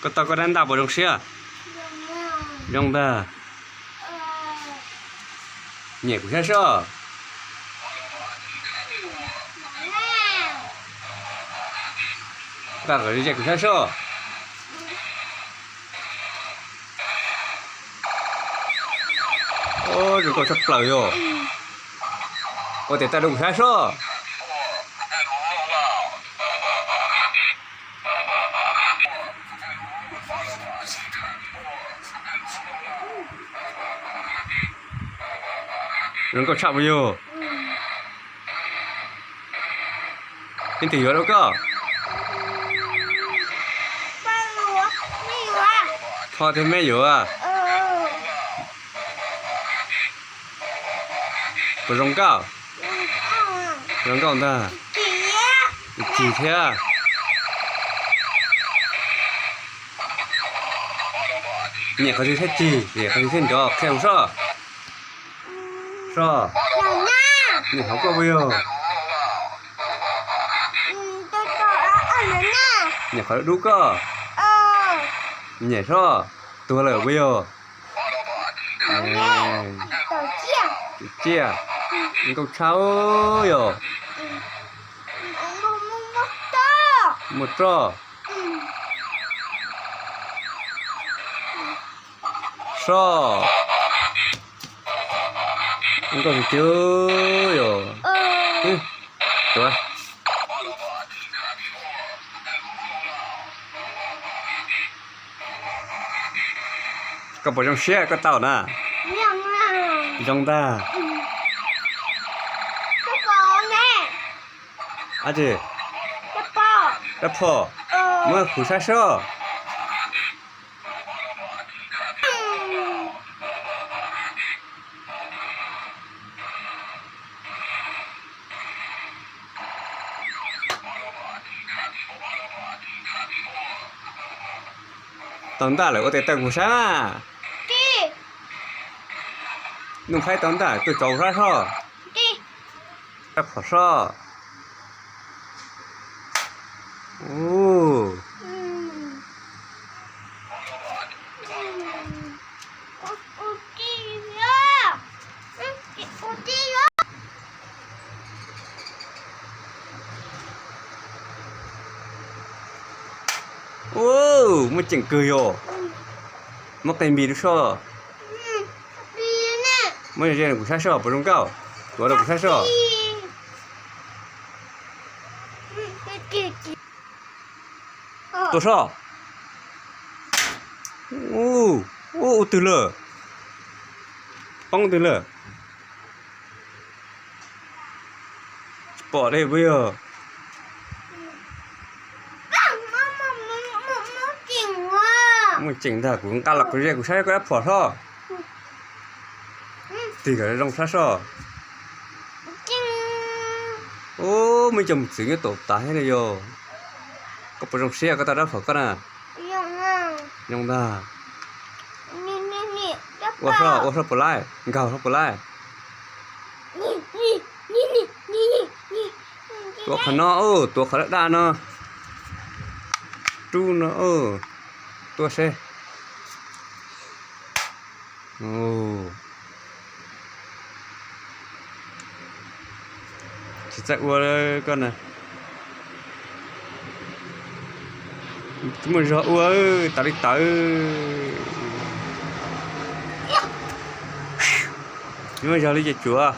Koj tau koj dab ntaj puas zoo siab? Zoo ntag. Nyem kuv saib soj. Ntaj kom ze kuv saib soj. Zoo nkauj tshaj plaws yog. Ua tes taw rau kuv saib soj. Zoo nkauj tshaj puas yog? Leej twg yuav rau koj? Kho thiab meb yuav. Puas zoo nkauj? Zoo nkauj ntag. Cig thiab. Nyem qhov twg thiaj cig, nyem qhov twg thiaj nrov qhia kuv soj. Soj. Nyem qhov koj puas yog? Nyem qhov dub koj. Nyem soj. Tuag lawm puas yog? Tsiaj nkauj tshaj yog. Muaj roj. Soj. Nkauj tiag tiag yog. Tuav. Koj puas zoo siab koj tau na? Zoo ntag. Dab tsi? Dab phom. Muab kuv saib soj. Tau ntaj lawm ua tes taw kuv saib mas. Nuj Nqhaib tau ntaj tuaj tso kuv saib soj. Dab phom soj. Ub, muaj ceem kawg yog. Muab qe npis rau soj. Muab ze rau kuv saib soj puas zoo nkauj. Tuav rau kuv saib soj. Tuaj soj. Ub, ub, ub twg lawm? Poob twg lawm? Tsis pom li puas yog? Muaj ceem ntag, kuv nqa los kuv ze kuv saib koj dab phom soj. Tig kom zoo saib soj. Ub, muaj cov mus txwv nyob tom tav thiab ne yog. Koj puas zoo siab koj tau dab phom koj na? Zoo ntag. Ua soj, ua soj puas laib, nkaug soj puas laib. Tuav qhov no, tuav qhov daj daj no. Rub no, tuaj seb. Tsis txawj ua koj na. Tsis muaj zog ua, tas li tawv. Tsis muaj zog li ces tsuav.